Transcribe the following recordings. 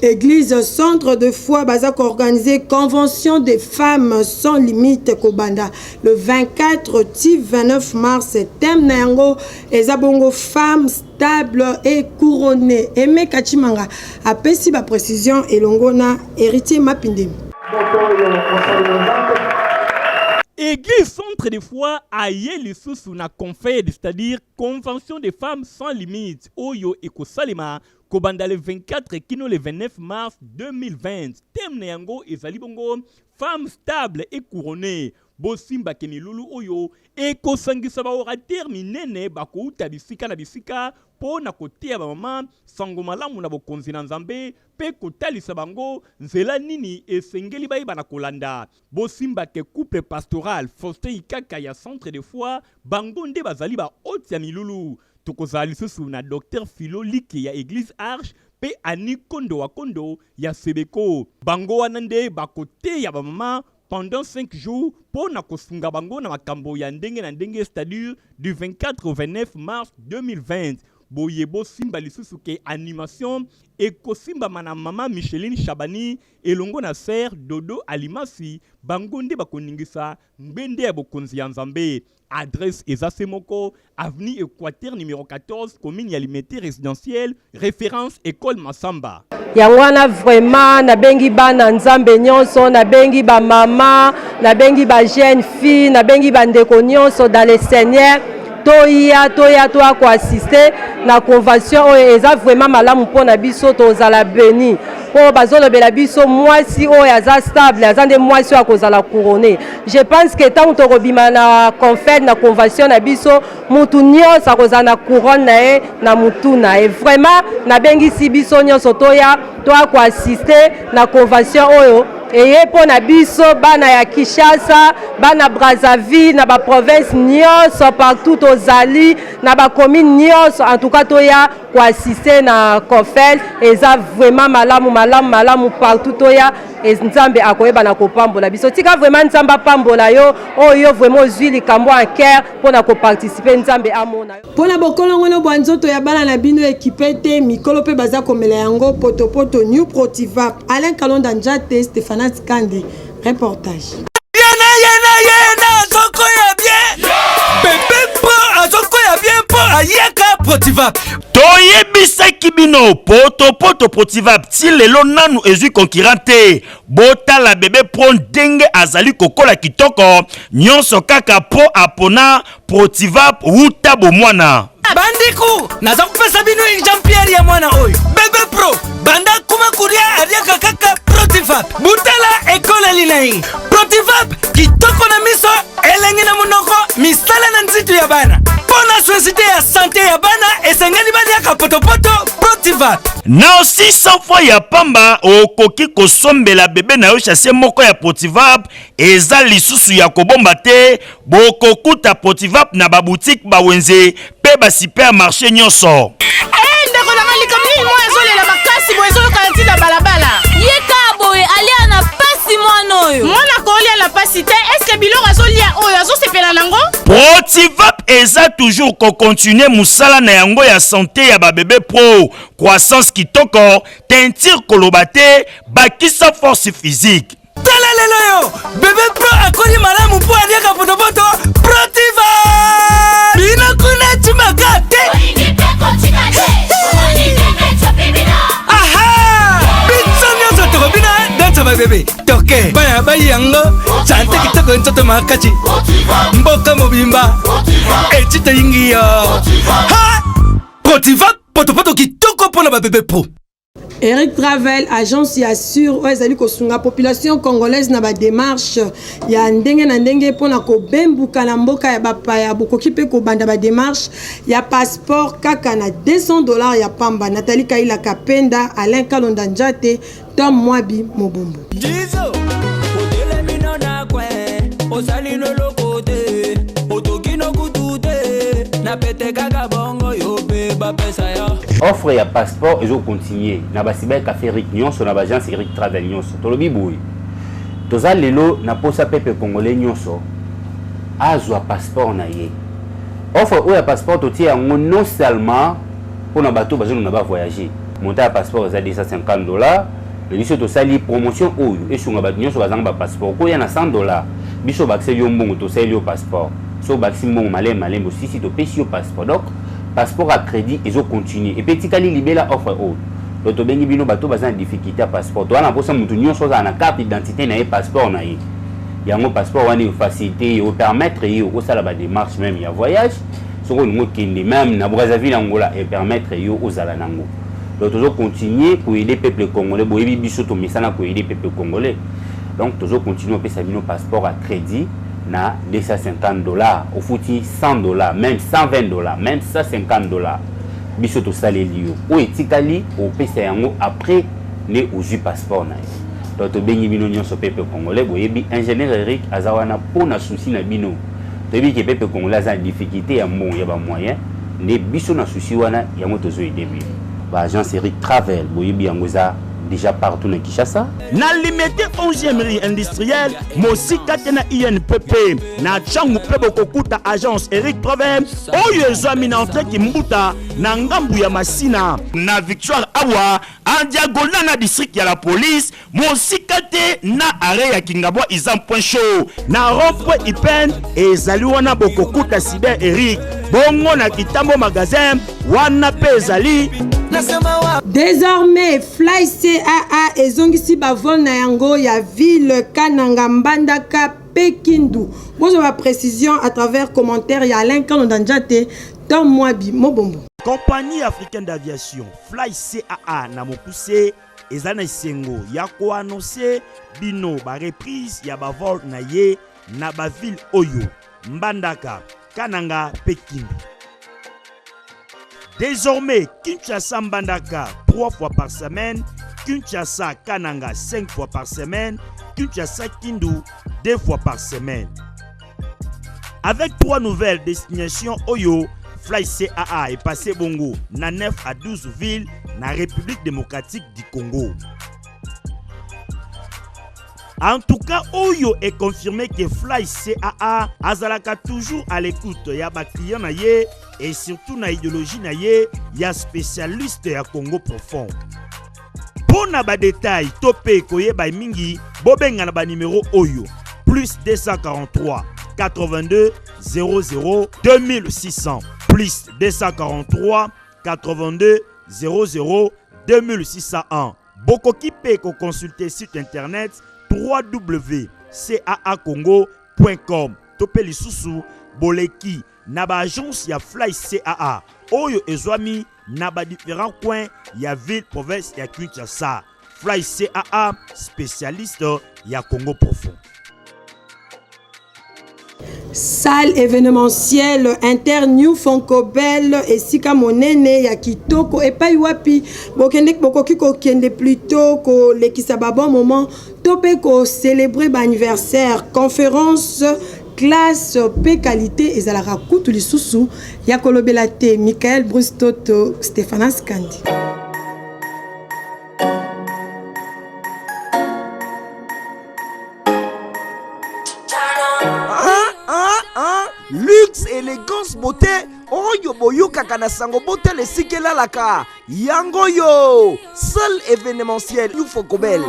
Église Centre de Foi baza koorganiser convention des femmes sans limite kobanda le 24 ti 29 mars. Thème na yango eza bongo femme stable et couronnée. Aimé Kachimanga apesi ba précision elongo na Héritier Mapindemi. Église Centre de Foi aye lisusu na confed, c'est-à-dire convention des femmes sans limite, oyo ekosalema kobanda le 24 kino le 29 mars 2020. Thème na yango ezali bongo femme stable et couronnée. Bosimbake milulu oyo ekosangisa baorateur minene bakouta bisika na bisika mpo na koteya bamama sango malamu na bokonzi na Nzambe mpe kotalisa bango nzela nini esengeli bayeba na kolanda. Bosimbake couple pastoral Faustin Ikaka ya Centre de Foi, bango nde bazali bahôte ya milulu. Tokozala lisusu na Dr Philo Like ya Église Arche mpe Ani Kondo wa Kondo ya Sebeko. Bango wana nde bakoteya bamama pendant 5 jours mpo na kosunga bango na makambo ya ndenge na ndenge, c'est-à-dire du 24 au 29 mars 2020. Boye bosimba lisusu ke animation ekosimbama na mama Micheline Chabani elongo na sœur Dodo Alimasi. Bango nde bakoningisa ngbende ya bokonzi ya Nzambe. Adresse eza se moko: avenue Équateur numéro 14, commune ya Limete Résidentielle, référence école Masamba. Yango wana vraiment nabengi bana Nzambe nyonso, nabengi bamama, nabengi bajeune fille, nabengi bandeko nyonso dans le Seigneur, toya, toya, toya koassister na convention oyo. Eza vraiment malamu mpo na biso, tozala béni, mpo bazolobela biso mwasi oyo aza stable, aza nde mwasi oyo akozala couronné. Je pense que ntango tokobima na confed, na convention na biso, mutu nyonso akozala na couronne na ye na mutu na ye. Vraiment nabengisi biso nyonso, toya, toya koassister na convention oyo eye mpo na biso bana ya Kinshasa, bana Brazzaville, na baprovince nyonso, partout tozali, na bacommune nyonso. En tout cas toya koassister na confed, eza vraiment malamu, malamu, malamu. Partout toya, Nzambe akoyeba na kopambola biso. Tika vraiment Nzambe apambola yo oyo vraiment ozwi likambo en cœur mpona koparticiper. Nzambe amona yo. Mpo na bokolongono bwa nzoto ya bana na bino, ekipe te, mikolo mpe baza komela yango potopoto New Protivap. Alain Kalonda Njate, Stéphanat Kande, reportage. Yena yena yena, azokoya bien. Bébé Pro azokoya bien mpo ayaka Protivap. Toyebisaki bino, potopoto Protivap ti lelo nanu ezwi concurrent te. Botala bébé Pro ndenge azali kokola kitoko nyonso, kaka mpo apona Protivap wuta bomwana. Bandeko, naza kopesa bino exemplaire ya mwana oyo bébé Pro. Banda kuma kolia, aliaka kaka Protivap. Butala ekoleli na ye. Protivap kitoko na miso, elengi na monoko, misala na nzitu ya bana. Mpo na société ya santé ya bana, esengeli baliaka potopoto Protivap. Na 600 francs ya pamba, okoki kosombela bébé na yo sachet moko ya Protivap. Eza lisusu ya kobomba te. Bokokuta Protivap na baboutique, bawenze mpe basupermarché nyonso. Ndeko nanga, likambo nini? Mwana ezolela makasi boye, ezoyoka ntina balabala. Ye kaka boye alia na pasi, mwana oyo. Mwana kolia na pasi te. Eske biloko azolia oyo azosepela nango? Protivap eza toujours kocontinuer mosala na yango ya santé ya babébé pro. Croissance kitoko, teinture koloba te, bakisa force physique. Tala lelo yo bébé Pro akoli malamu mpo aliaka potopoto Protiva. Bino kuna timaka te. Aha, biso nyonso tokobina danse babébé, toke bana bayi yango sante kitoko, nzoto makasi, mboka mobimba eti toyingi yo. Ha, Protiva, potopoto kitoko mpona babébé pro. Eric Travel, agence ya sur oyo ezali kosunga population congolaise na badémarche ya ndenge na ndenge mpona kobembuka na mboka ya bapaya. Bokoki mpe kobanda badémarche ya passeport kaka na 200 $ ya pamba. Nathalie Kaila Kapenda, Alain Kalonda Njate, Tom Mwabi Mobombo. Jizo otelemi no na kwe, osali loloko te, otoki no kutu te, na pete kaka bongo yo mpe bapesa yo. Offre ya passeport ezocontinuer na bacyber café Eric nyonso, na baagence Eric Travel nyonso. Tolobi boye, toza lelo na posa peuple congolais nyonso azwa passeport na ye. Offre oyo ya passeport, totie yango non seulement mpona bato bazolonga bavoyage. Montant ya passeport eza 250 dollars. Mais biso tosali promotion oyo esunga bato nyonso bazanga ba passeport. Okoya na 100 dollars, biso obakiseli yo mbongo, tosaleli yo passeport. So obakisi mbongo malembe malembe, osisi topesi yo passeport. Donc passeport à crédit ezo continuer et puis etikali libela offre oyo. Donc tobengi bino bato baza na difficulté ya passeport. Toza na mposa moto nyonso azala na carte d'identité na ye, passeport na ye. Yango passeport wana efacilité ye, opermettre ye osala ba démarche même ya voyage. Soki olingi okende même na Brazzaville, Angola, epermettre yo ozala nango. Donc tozo continuer koaider peuple congolais. Boyebi biso tomesana koaider peuple congolais. Donc tozo continuer opesa bino passeport à crédit na 250 dollars, ofuti 100 dollars, même 120 dollars, même 150 dollars. Biso tosaleli yo oyo etikali opesa yango après nde ozwi passeport na yo. Donc tobengi bino nyonso peuple congolais. Boyebi ingénieur Eric aza wana mpo na souci na bino. Toyebi ke peuple congolais aza na difficulté ya mbongo, ya bamoyen, nde biso na souci wana yango tozoaider bino. Baagence Eric Travel, boyebi yango eza déjà partout na Kinshasa. Na Limete 11e rue industrielle, mosika te na INPP, na Tshangu mpe bokokuta agence Eric Travel oyo ezwami na entrée Kimbuta na ngambu ya Masina. Na Victoire awa en diagonale na district ya la police, mosika te na arrêt ya Kingabwa Izam point chaud, na rond-point Ipen ezali wana bokokuta cyber Eric. Bongo na Kitambo magasin wana mpe ezali. Désormais, Fly CAA ezongisi bavol na yango ya ville Kananga, Mbandaka pe Kindu. Bozwa ba précision à travers commentaire ya Alain Kalonda Njate, Tom Mwabi Mobombo. Compagnie africaine d'aviation Fly CAA na mokuse eza na esengo ya koannonce bino ba reprise ya bavol na ye na baville oyo: Mbandaka, Kananga pe Kindu. Désormais, Kinshasa Mbandaka 3 fois par semaine, Kinshasa Kananga 5 fois par semaine, Kinshasa Kindu 2 fois par semaine. Avec trois nouvelles destinations oyo, Fly CAA est passé bongo na 9 à 12 villes na République démocratique du Congo. En tout cas, oyo est confirmé que Fly CAA azalaka toujours à l'écoute ya ba client na ye et surtout na idéologie na ye ya spécialiste ya Congo profond. Mpo na badetail to mpe koyeba mingi, bobenga na banimero oyo: plus 243 82 00 2600, plus 243 82 00 2601. Bokoki mpe koconsulte site internet www.caacongo.com to mpe lisusu boleki na baagence ya Fly CAA oyo ezwami na badifférents coins ya ville province ya Kinshasa. Fly CAA, spécialiste ya Congo profond. Salle événementielle Inter New Foncobel, esika monene ya kitoko epai wapi bokende, bokoki kokende plutôt kolekisa ba bon moment to mpe kocélébrer baanniversaire, conférence, classe mpe qualité ezalaka kutu lisusu ya kolobela te. Michael Bruce Toto, Stéphanas Kandi. Ah, ah, ah. Luxe, élégance, beauté oyo boyokaka na sango, botala esika elalaka yango yo, salle événementielle Ufokobel.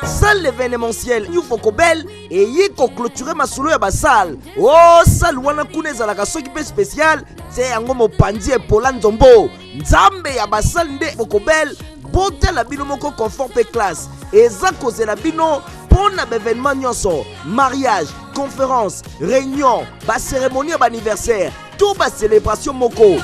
Salle événementielle Ufokobel eye koclôturer masolo ya basale. O salle wana kuna ezalaka soki mpe spécial te, yango mopanzi epola nzombo nzambe ya basale nde Fokobel. Botala bino moko, confort mpe classe eza kozela bino mpo na baévénement nyonso: mariage, conférence, réunion, bacérémonie ya baanniversaire to bacélébration moko.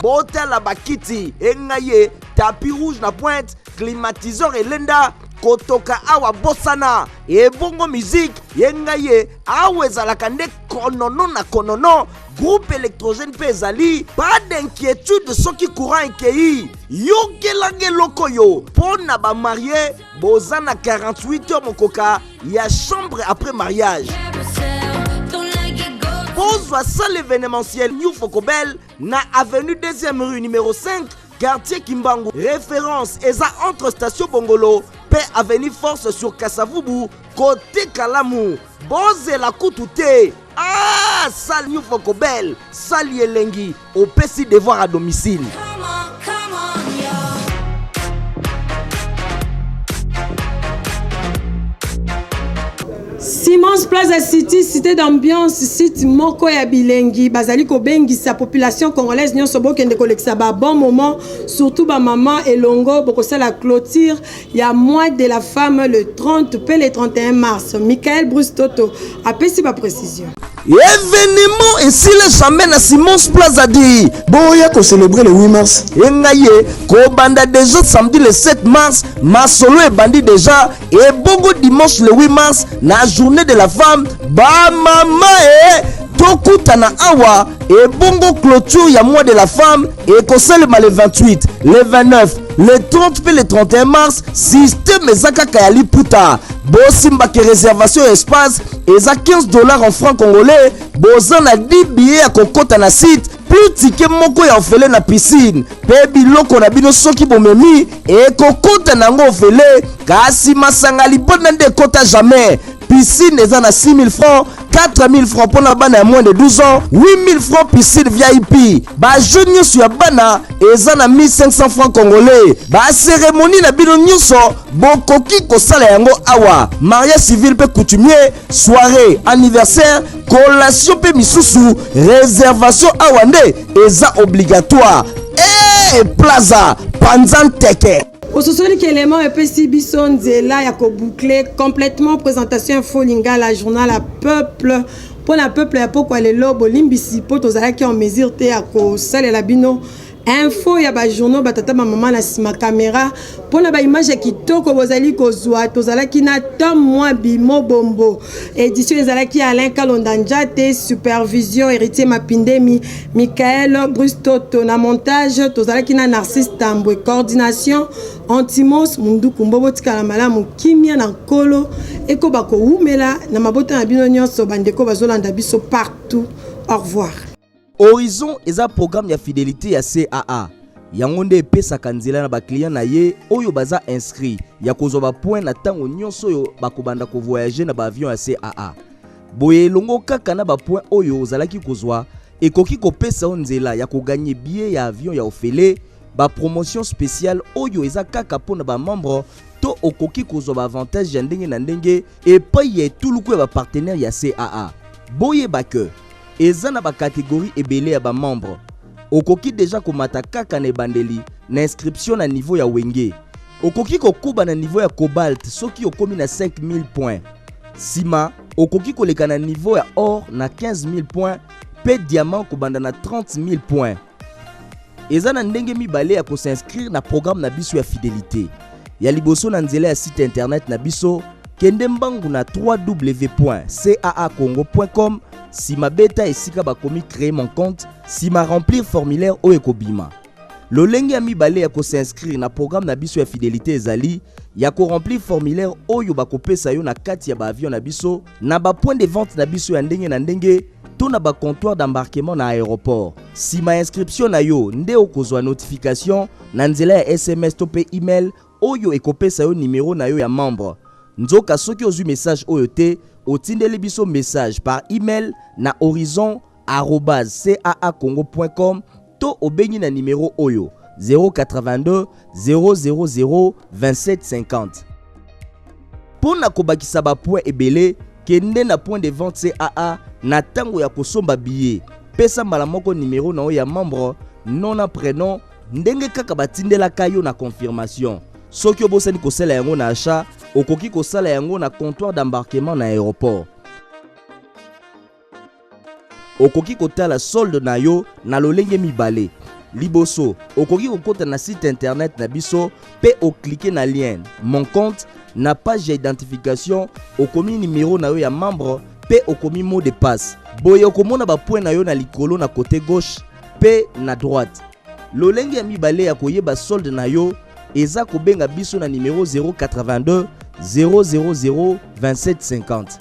Botala bakiti engai ye, tapis rouge na pointe, climatiseur elenda kotoka awa, bosana ebongo musique ye ngai ye awa ezalaka nde konono na konono. Groupe électrogène mpe ezali, pas d'inquiétude soki courant ekei. Yokelanga eloko oyo mpo na bamariés, boza na 48 heures mokoka ya chambre après mariage. Bozwa salle événementielle New Focobel na avenue 2e rue numéro 5, quartier Kimbangu. Référence eza entre station Bongolo mpe avenue Force sur Kasavubu, côté Kalamu. Bozela kutu te. Ah, salle New Focobel, salle elengi, opesi devoir à domicile. Simons Plaza City, cité d'ambiance, site moko ya bilengi, bazali kobengisa population congolaise nyonso bokende kolekisa ba bon moment, surtout ba maman elongo bokosala clôture ya mois de la femme le 30 pe le 31 mars. Michael Bruce Toto apesi ba précision. Evenement esila jamais na Simons Plaza di. Boya ko célébrer le 8 mars. Enga ye kobanda déjà samedi le 7 mars, masolo ebandi déjà et bongo dimanche le 8 mars na journée de la femme ba mama e tokutana awa ebongo clôture ya mois de la femme ekosalema le 28, le 29, le 30 mpe le 31 mars. Système eza kaka ya liputa. Bosimbaki réservation ya espace eza 15 $ en franc congolais. Boza na 10 billets ya kokota na site plus ticket moko ya ofele na piscine mpe biloko na bino. Soki bomemi, ekokota na yango ofele, kasi masanga libonda nde ekota jamais. Piscine eza na 6000 francs, 4000 francs mpona bana ya moins de 12 ans, 8000 francs piscine VIP. Bajeux nyonso ya bana eza na 1500 francs congolais. Bacérémonie na bino nyonso bokoki kosala yango awa: mariage civil mpe coutumier, soirée anniversaire, collation mpe misusu. Réservation awa nde eza obligatoire. E Plaza panza nteke. Ososoli élément epesi biso nzela ya koboucler complètement présentation Info Lingala, journal ya peuple, mpo na peuple ya pokwa lelo. Bolimbisi mpo tozalaki en mesure te ya kosalela bino info ya bajournaux. Batata, bamama na nsima caméra mpona baimage ya kitoko bozali kozwa, tozalaki na Tom Mwabi Mobombo. Édition ezalaki Alain Kalonda Njate, supervision Héritier Mapindemi, Michael Brustoto. Na montage tozalaki na Narcisse Tambwe, coordination Antimos Munduku. Mbo botikala malamu, kimia na Nkolo ekoba kowumela na mabota na bino nyonso. Bandeko bazolanda biso partout, au revoir. Horizon eza programme ya fidélité ya CAA. Yango nde epesaka nzela na baclient na ye oyo baza inscrit ya kozwa bapoint na ntango nyonso oyo bakobanda kovoyage na baavion ya CAA. Boye elongo kaka na bapoint oyo ozalaki kozwa, ekoki kopesa yo nzela ya kogagner billet ya avion ya ofele, bapromotion spéciale oyo eza kaka mpo na bamembre, to okoki kozwa baavantage ya ndenge na ndenge epai ya etuluku ya bapartenaire ya CAA. Boyeba ke eza na bacatégorie ebele ya bamembre. Okoki deja komata kaka na ebandeli na inscription na niveau ya wenge. Okoki kokuba na niveau ya cobalt soki okomi na 5000 points. Nsima okoki koleka na niveau ya or na 15 000 points, mpe diamant kobanda na 30 000 points. Eza na ndenge mibale ya kos'inscrire na programme na biso ya fidélité. Ya liboso, na nzela ya site internet na biso. Kende mbangu na www.caacongo.com, nsima beta esika bakomi "Créer mon compte", nsima remplir formulaire oyo ekobima. Lolenge ya mibale ya kos'inscrire na programme na biso ya fidélité ezali ya koremplir formulaire oyo bakopesa yo na kati ya baavion na biso, na bapoint de vente na biso ya ndenge na ndenge, to na bacomptoir d'embarquement na aéroport. Nsima ya inscription na yo nde okozwa notification na nzela ya SMS to mpe email oyo ekopesa yo nimero na yo ya membre. Nzoka soki ozwi message oyo te, otindeli biso message par email na horizon@caacongo.com to obengi na nimero oyo 082 000 27 50. Mpo na kobakisa bapoint ebele, kende na point de vente CAA na ntango ya kosomba billet. Pesa mbala moko nimero na yo ya membre, nom na prénom, ndenge kaka batindelaka yo na confirmation. Soki obosani kosala yango na achat, okoki kosala yango na comptoir d'embarquement na aéroport. Okoki kotala solde na yo na lolenge mibale. Liboso, okoki kokɔta na site internet na biso mpe ocliquer na lien "Mon compte". Na page ya identification, okomi nimero na yo ya membre mpe okomi mot de passe. Boye okomona bapoint na yo na likolo na côté gauche mpe na droite. Lolenge ya mibale ya koyeba solde na yo eza kobenga biso na nimero 082 000 27 50.